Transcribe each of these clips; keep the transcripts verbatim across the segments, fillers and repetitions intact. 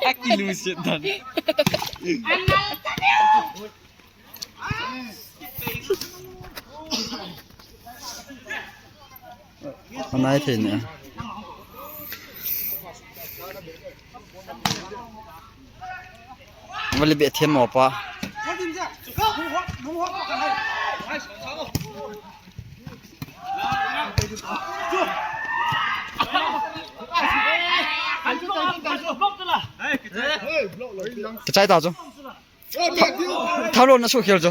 Aki lu sit dan. Anai thei ne. Vale be thiam mo pa. Kichai ta chu. Thalo na su khel chu.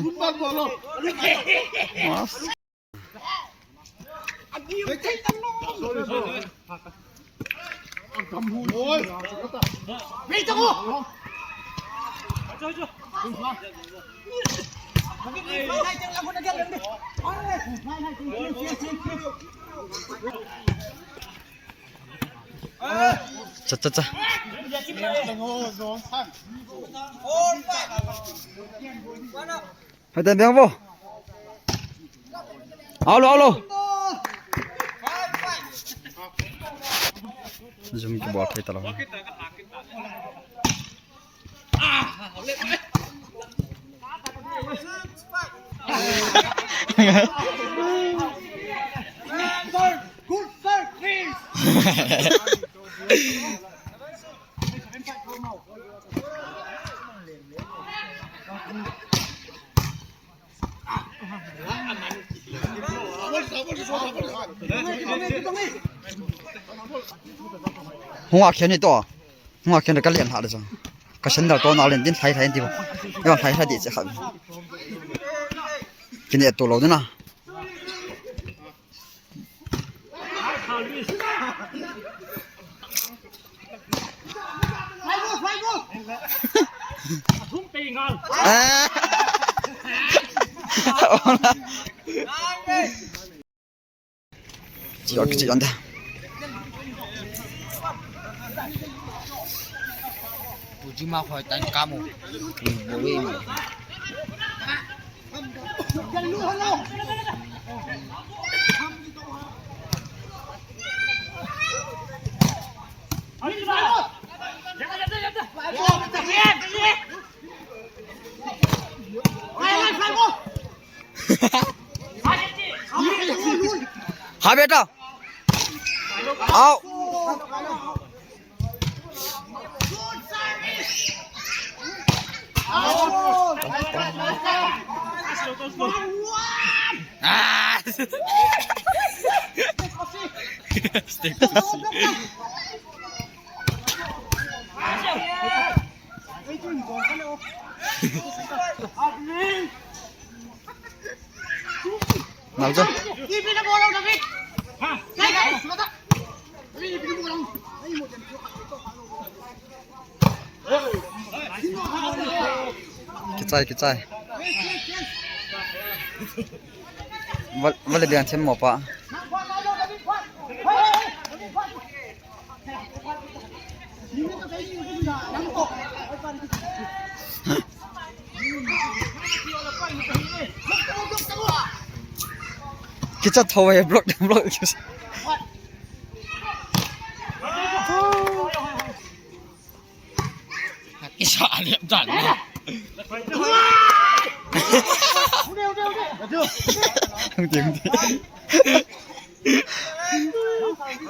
Cha, cha, cha. Hai, tan biang bo. Alo, alo. Zoom kibol thei talou. Good serve, please. Hung a khen ni to. Hung a khen ka lian ha le chang. Ka sandal to na len din thai thai ti bo. Yo thai thai di che kha. Kine to lo na. Chiok chiok anda. Ujima khoi tan kamu. Bowi mo. Ha beta. Ao. Ah. Stick to see. Naljo. Kichai, kichai. Val, vale biang them mo pa. Kicha thou e, block, block. Kisa alep dan.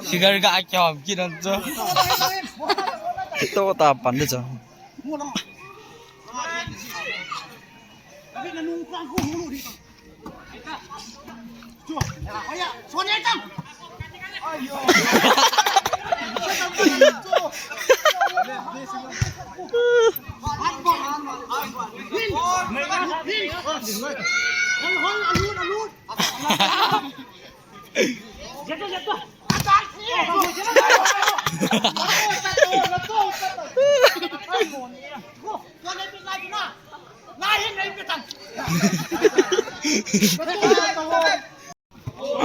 Sigar ga akyam kinan cho. To ta pan de cho.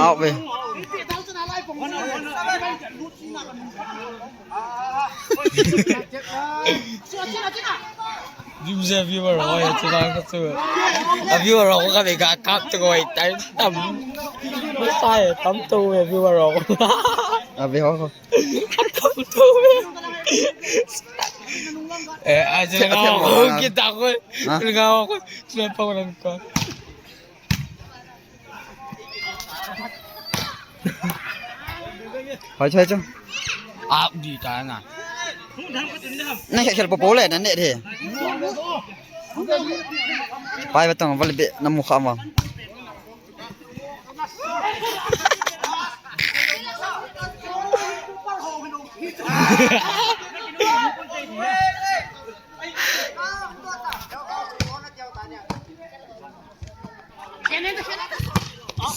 Out ve. Jumse viewer ho, ya chu bang ka chu. A viewer ho ka be ka kap to ko tai tam. Sai tam to e viewer ho. A be ho. Tam to e. Eh, a je ho kita ko. Ha? Nga ko. Sila pa ko lang ka. Hoi, hoi, chu. Ap di ta na. Na khel khel po po le na ne de. Pai ba tong volley be na mu kha ma.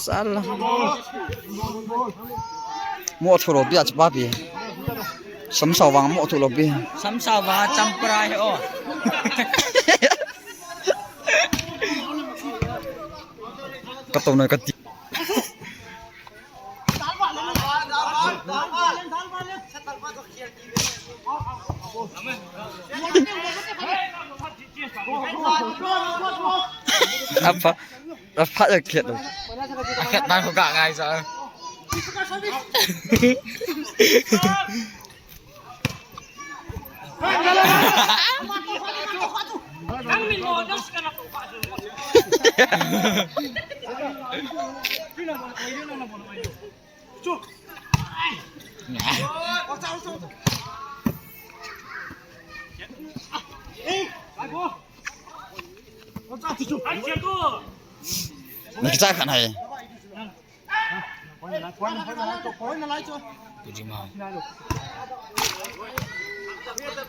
Sala. Mo thu lo pi a chapa pi. Samsau vang mo thu lo pi. Samsau vang champra he o. Ka to na ka ti. Apa, apa ya khet lo. Khet bang ko ga ngai sa. Na kicha khan hai.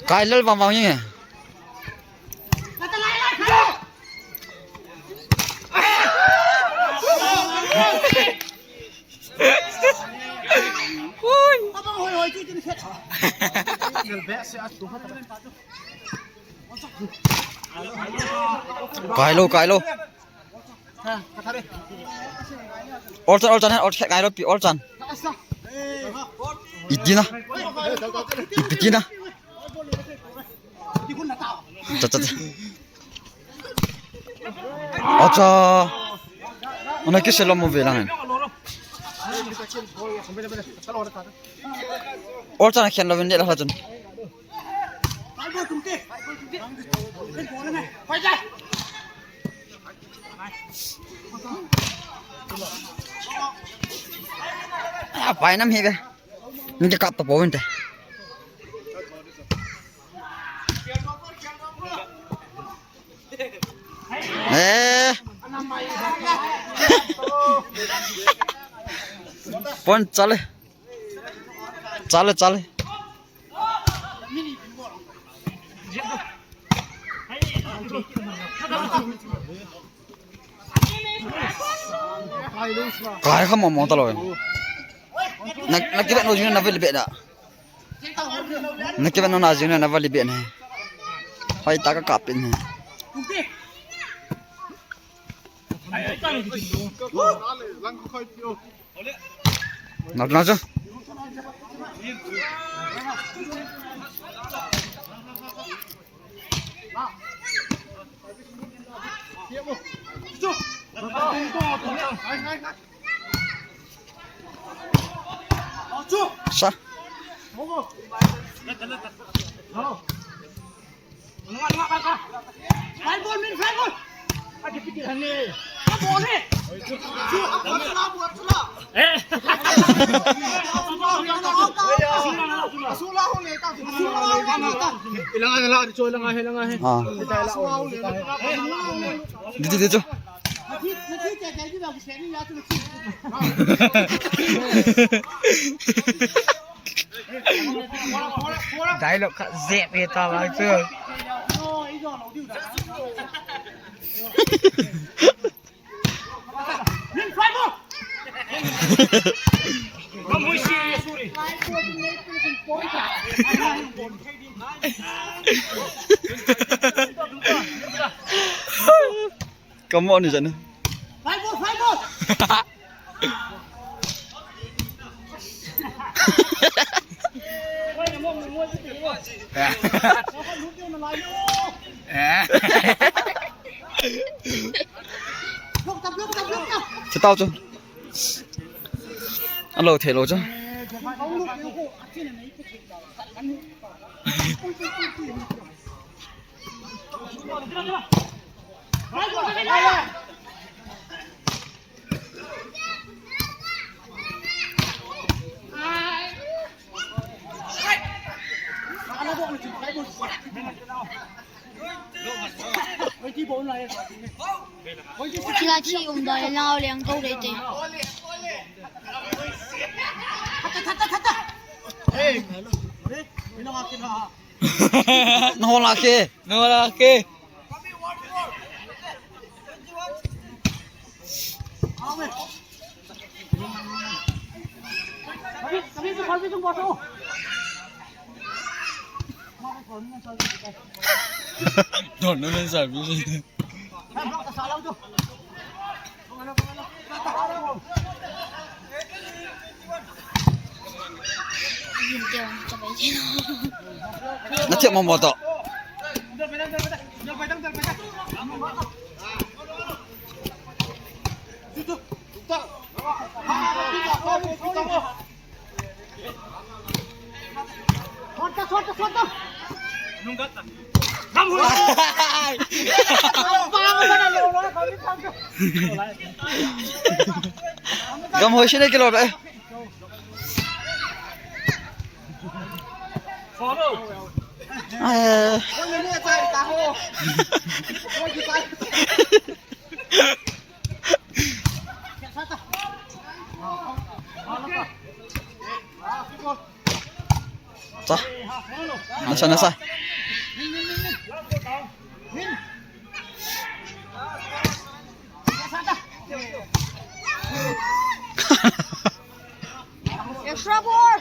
Kai lel vang vang ye. Kai lo, kai lo. Olchan, Olchan, Olchan, kai lo pi, Olchan. Itina. Ipitina. Cha, cha. Acha. Ana kise lo mo ve lang. Olchan khen lo vin de la chun. A pai nam hi ve. Ni ke kap to po vin te. Eh. Pon chale. Chale, chale. Kai kha mo mo ta lo. Na, na kibe no jing na veli be da. Na kibe no na jing na veli be ne. Hoi ta ka kap ne. Nap na cha. Sa. Ilang ahi, ilang ahi, ilang ahi, ilang ahi. Ah. Dito, dito. Dialogue khat jep e ta lai chu. Come on, Jana. Chu tao chu. Alo thei lo chu. Kila chi um da le nau leng ko le te. Nahon lah ke. Nahon lah ke. Tournament service. Na thiam mo mo to. Gam hoi sine kilo be. Eh. Sa. Nasa, nasa. Extra ball.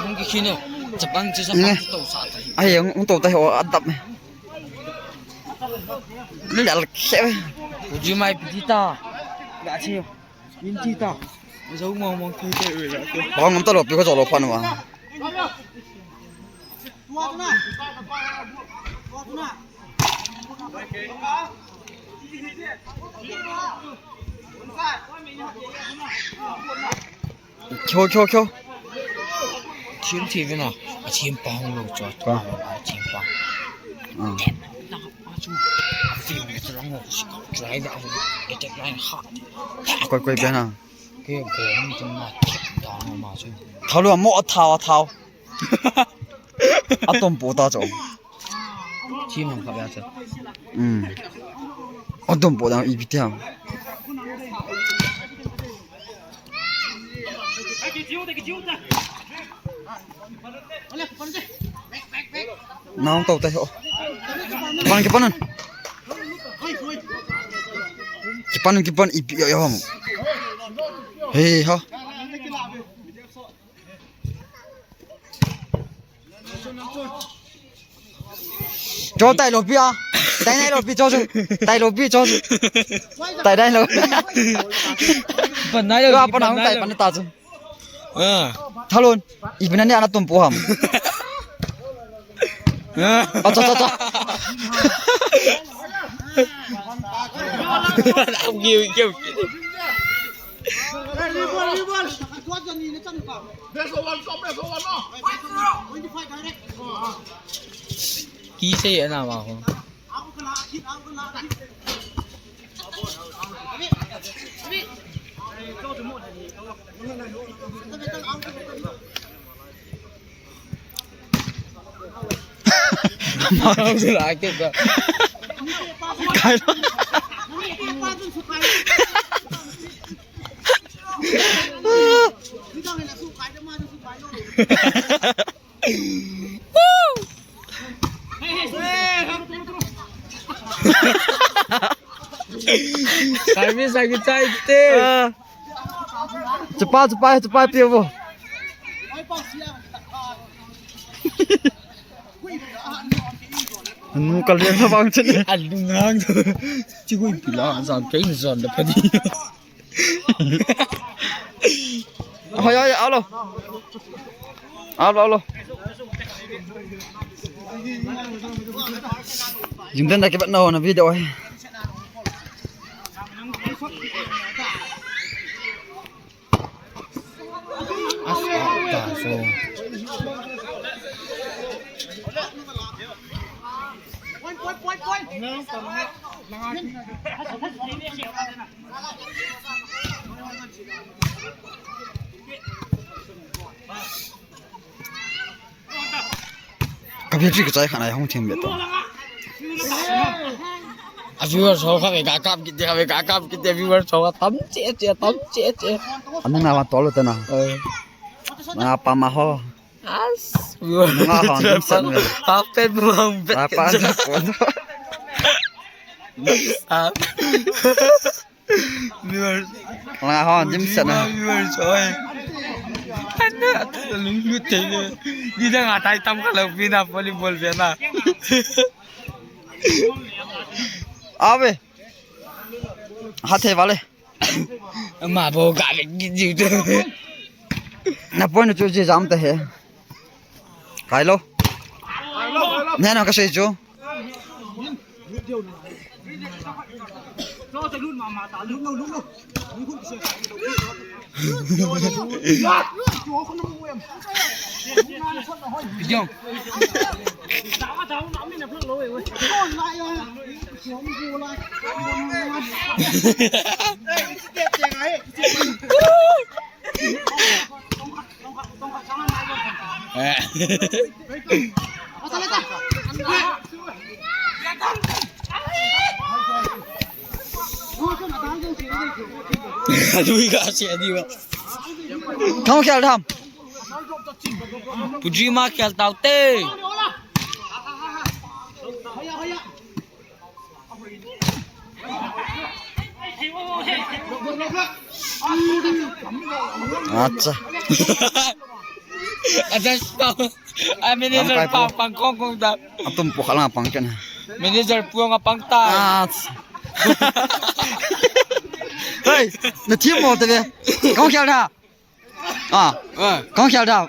Hung kikhino. Chapang chu, chapang chu to sa ta. Ai, hung, hung to ta ho adap me. Lal khe. Uji mai piti ta. Ga chi. Min ti ta. Zo mo mo ki te ula. Ba ngam ta lo pi ko zo lo pan wa. Kyo, kyo, kyo. Team, team na. A team pa hung lo cho. Pa. A team pa. Ah. Tep na. A chu. A field ni chu lang ho. Drive a. Attack line ha. Koi, koi, bena. Ke, ke, ni chu na. Ta no ma chu. Thalu mo a thao, a thao. Atom po ta chu. Chi mang kha bia cha. Um. Atom po dang ipi ti ham. Nang to ta ho. Pan ke panan. Kipan, kipan ipi yo yo ham. Hey ha. Cho tai lo pi a. Tai nai lo pi cho chu. Tai lo pi cho chu. Tai nai lo. Pan nai lo. Ka pan nang tai pan ta chu. Ah. Thalon. Ipi na ni ana tum pu ham. Ah. Acha, acha, acha. Kiu, kiu. Ki se ana ma ho. Sai mi sai ki chai te. Ah. Chapa, chapa, chapa, pi vo. Anu kal le na bang chen. Anu ngang. Chi hui pi la, zan ke zan da pa di. Hoi, hoi, alo. Alo, alo. Jingden da kibat na ho na video hi. As ta so. Ka battery ka chai khan ai hung thim be to. A viewers ho kha ve ka kap kit te, kha ve ka kap kit te, viewers ho kha tam che che, tam che che. Anung na ma tol te na. Eh. Na pa ma ho. As. Nunga ho dim set me. Pa pen mu hung bet. Pa pa na ko. Ah. Viewers. Nunga ho dim set na. Viewers, oi. Ana, ana lunglut te. Ni da nga tai tam ka lo pi na volleyball ve na. Ave. Ha the vale. Ma bo ga le gi ji. Na point chu ji jam ta he. Kai lo. Ne na ka sei chu. Lui ka se di ba. Kong khel tham. Pujima khel tau te. Acha. Acha, stop. A manager pa pang kong kong da. Atum pu khalang pang ken. Manager pu nga pang ta. Acha. Hey, na team mo te be. Kong khel da. Ah. Ah. Kong khel da.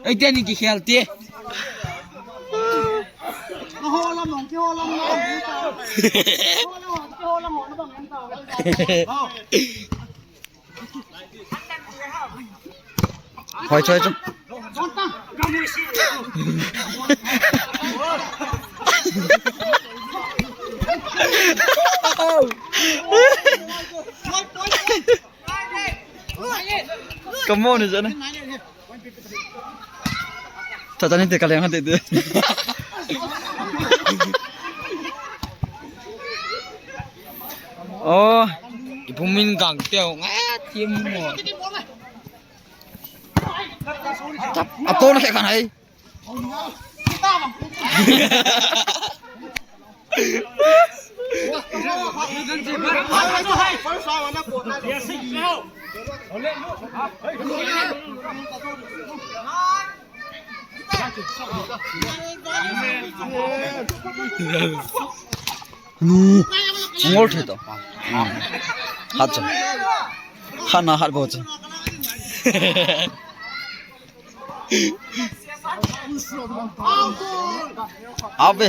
Ei, te ni ki khel te. Hoi, choi, choi. Come on, is it? Tata ni te kaleng hati te. Oh, ipumin gang teo nga tim mo. Ato na ke kan hai. Nu, ngol the to. Hmm. Hat cha. Khana hat bo cha. Ave.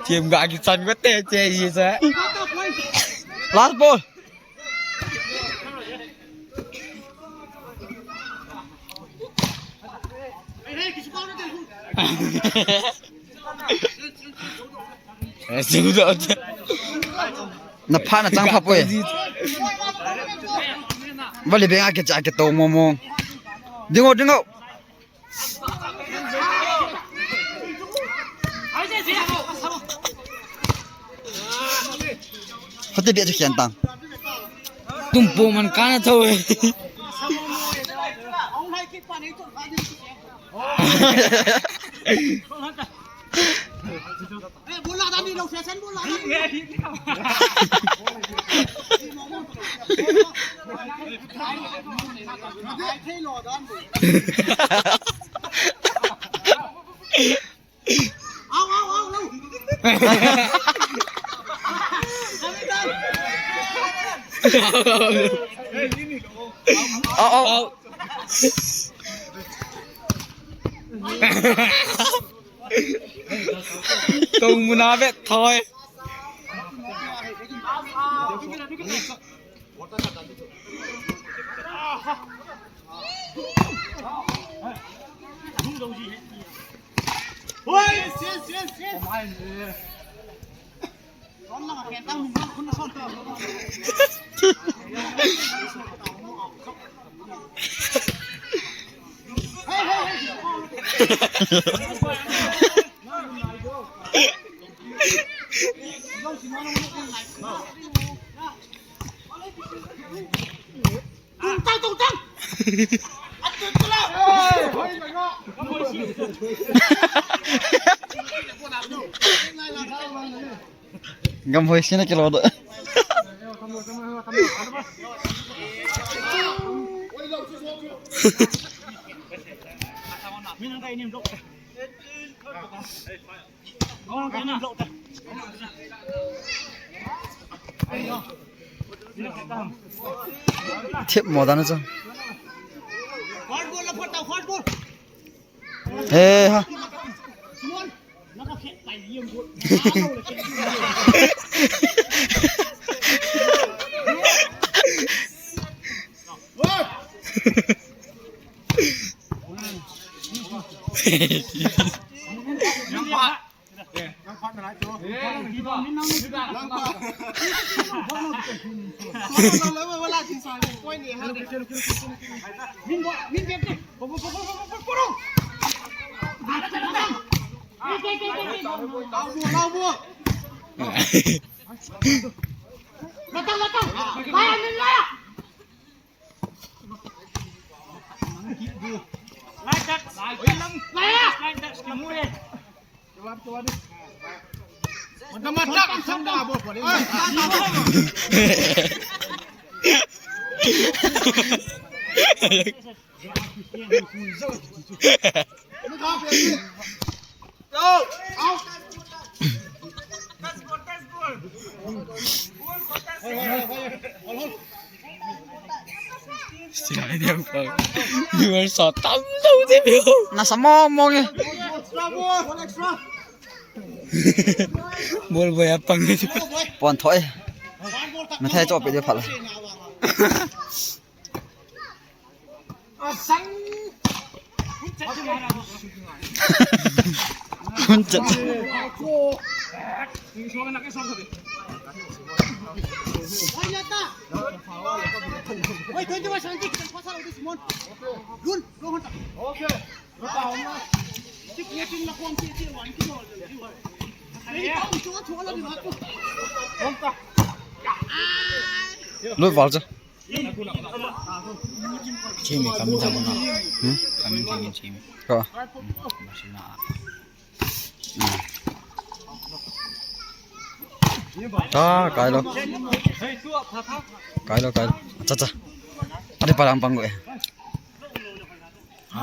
Team ga kichan ko te che ji sa. Last ball. Na pha na chang pha poi. Vale, benga ke cha ke to mo mo. Dingo, dingo. Khote be chu khian tang. Tumpu man kana tho. Au, au, au. Tung muna vet thoi. Gam hoi sina kilo do. Thip mo dan chu. He ha. Sila dia pa. Viewer sa tam tu dia view. Nasa mo mo nge. Bol boy apang ni. Pon thoi. Mathai cho pe dia phala. Hun chat. Lui val cha. Chemi kamin jam na. Hmm? Kamin chemi chemi. Ko. Masina. Hmm. Ta, kai lo. Kai lo, kai lo. Cha, cha. Ade palang pang ko eh. Ha.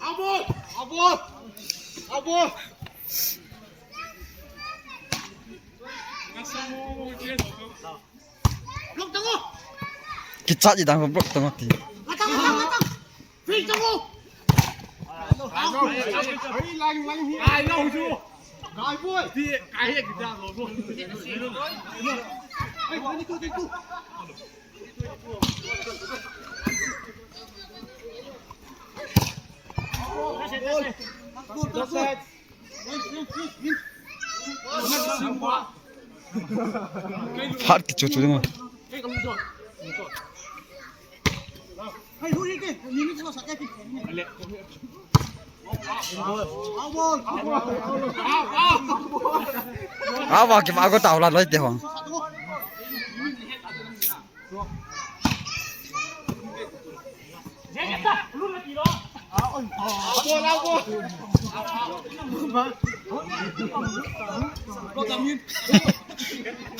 Abol! Abol! Abol! Block tango! Kichat ji dang block tango ti. Latang, latang, latang! Free tango! Ai, lang, lang hi. Ai, lang hu. Kai boy. Ti, kai he kita lo. Ai, ni tu, tu, tu. Phat kichu chu ding. Awa ki ma ko tau la loi te hong.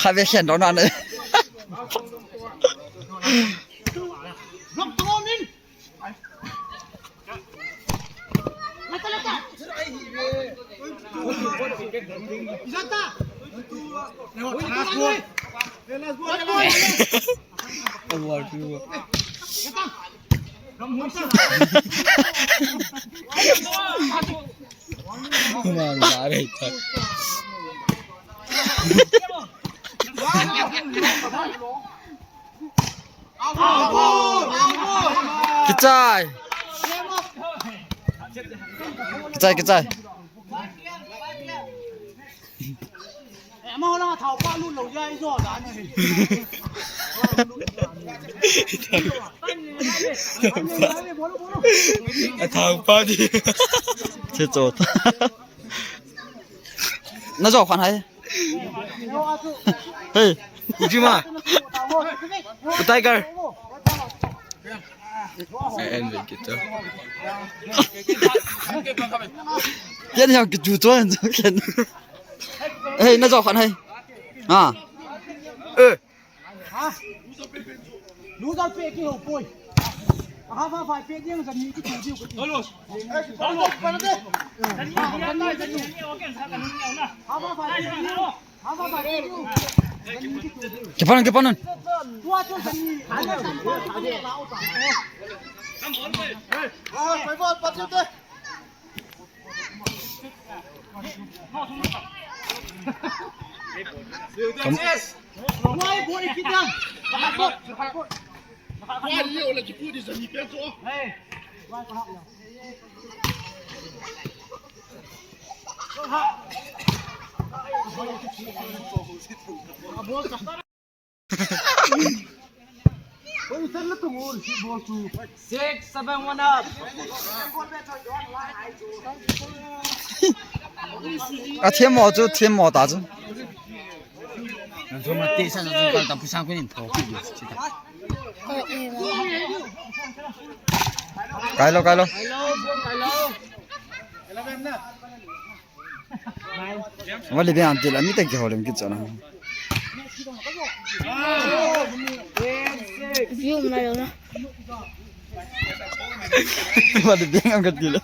Kha ve khen dong nan. Kichai. Kichai, kichai. Eh, ama hola thau pa lu lo ya i jo da ni. A thau pa di. Che cho ta. Na jo khan hai. Hey, Ujima. U Tiger. Ai, en ve kit to. Ken ya kitu to en ken. Hey, na jo khan hai. Ha. Eh. Ha? Lu dal pe ki ho poi. Ha, ha, ha, pe ding sa ni ki tu diu ko. Hello. Hello. Ha, ha, ha, pe ding. Kipanon, kipanon. Six, seven, one up. A themmo chu, themmo ta chu. Nang thum ati sa nang thum kal tam pusang kunin tho. Kailo, kailo. Wali be antil ami tak ke holem kit chana. View ma lo na. Wali be am katil.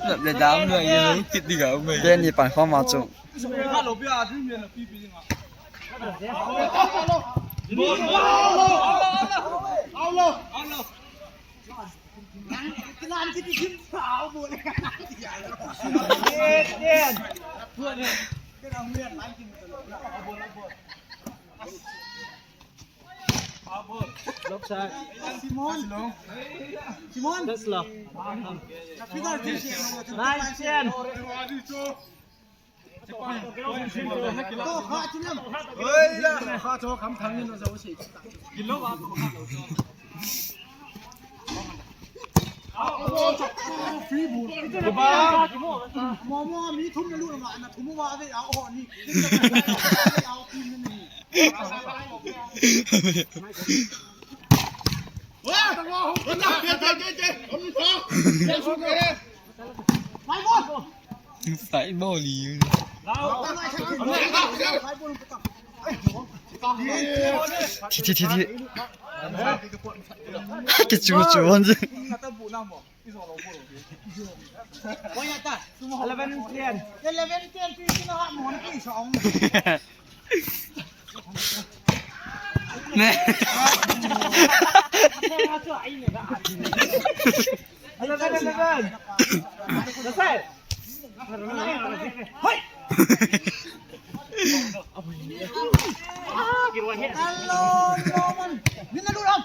Lap le dam lo ye kit di ga me. Be ni pan khoma chu. Simon. Simon. That's love. Nine, ten. Sai bol li. Thi, thi, thi, thi. Kichu chu hon. Eleven ten. Eleven ten, pi kina ha mo na pi sa ong. Ne. Eleven, eleven. That's it. Hoi. Hello, Roman. Nina lu ram.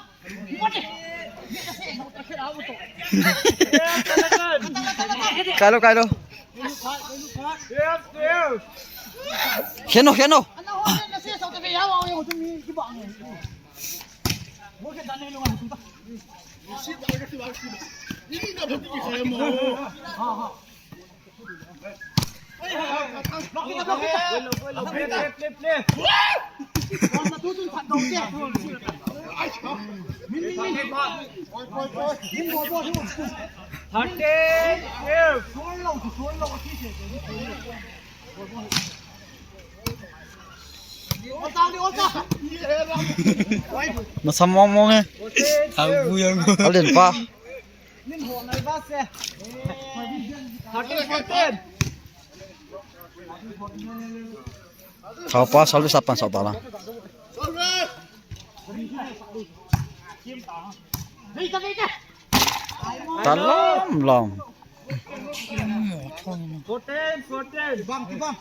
Kailo, kailo. Kheno, kheno. Masam mong mong eh. Abu yang. Alen pa. Thirteen, fourteen. Thao pa service apan sah ta la. Ta lam lam. Fourteen, fourteen. Kibang, kibang.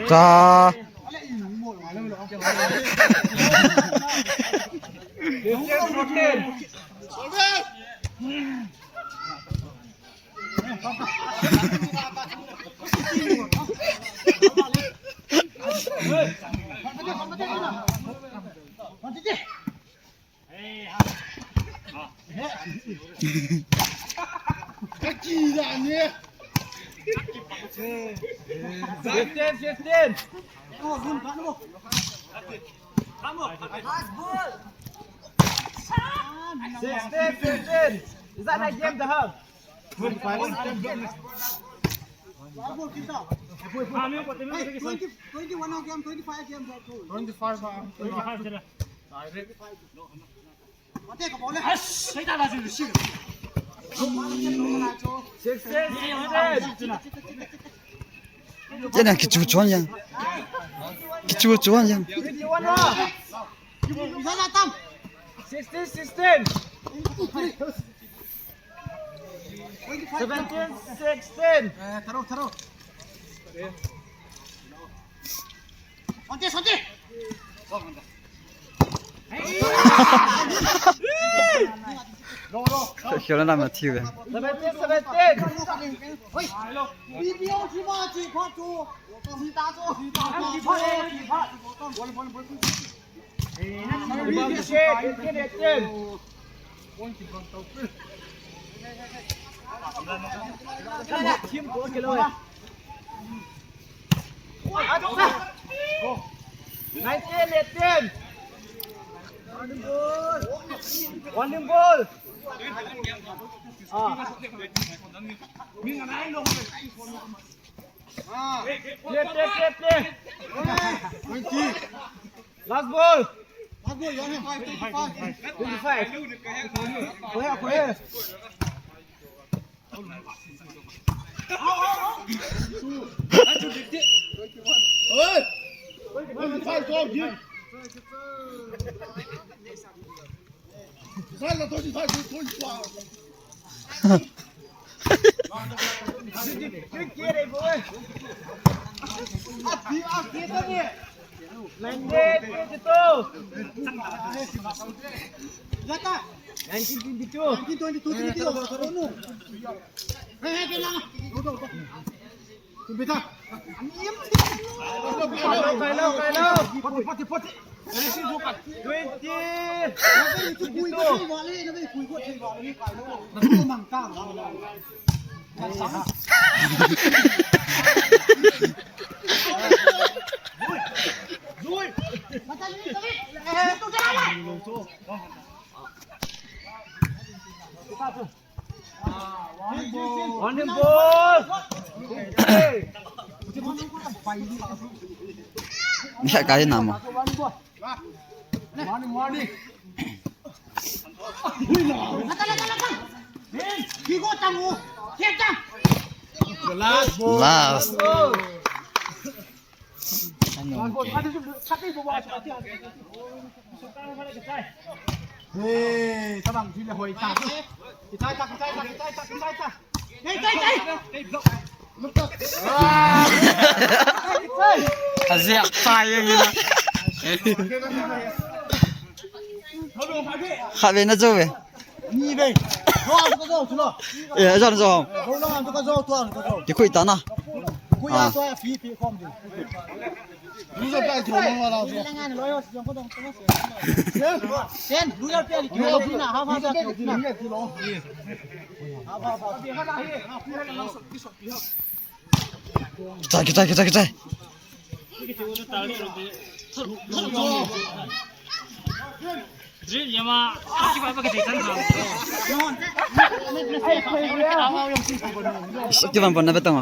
Ta. Fourteen, fourteen. Fifteen, fifteen. Sixteen, fifteen. Is that a game to have? Twenty-five. Hey, twenty, twenty-one game, twenty-five game, twenty-five. Jena kichu chuan yang. Kichu chuan yang. Sixteen, sixteen. Seventeen, sixteen. Khial na ma thiu ve. Seventeen, seventeen. Nineteen, eighteen. Warning ball. Ah. Play, play, play, play. Last ball. Last ball, Johan. Twenty-five. Go ahead, go ahead. Hey! Twenty-five, go, give. Kailou, kailou, kailou. Twenty. Warning ball. Ni sa kali na mo. Last ball. Last. Hey, tabang jile hoi ta. Kitai ta, kitai ta, kitai ta, kitai ta. Hey, hey, hey. Azia pa ye ni. Kha ve na jo ve. Ni ve. Ho, ka jo chu lo. Eh, jan jo. Ho lo, ka jo, tu ka jo. Ki khui ta na. Khui ya to ya pi pi kom de. Lu ja pe ki lo la la. Sen, lu ja pe ki lo na ha ha ja ki lo. Kitai, kitai, kitai, kitai. Drill yama, aki ba ba kitai tan ha. Kivan bon na betang.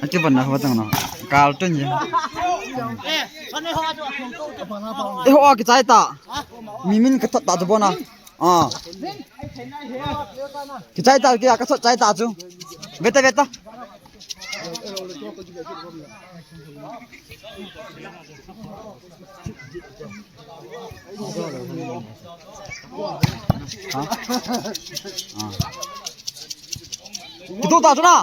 Aki bon na betang na. Kal tun ya. Eh, ho kitai ta. Mimin ka ta ta bon na. Ah. Kichai ta, kia kasot chai ta chu. Veta, veta. Ha? Ah. Kitu ta chu na.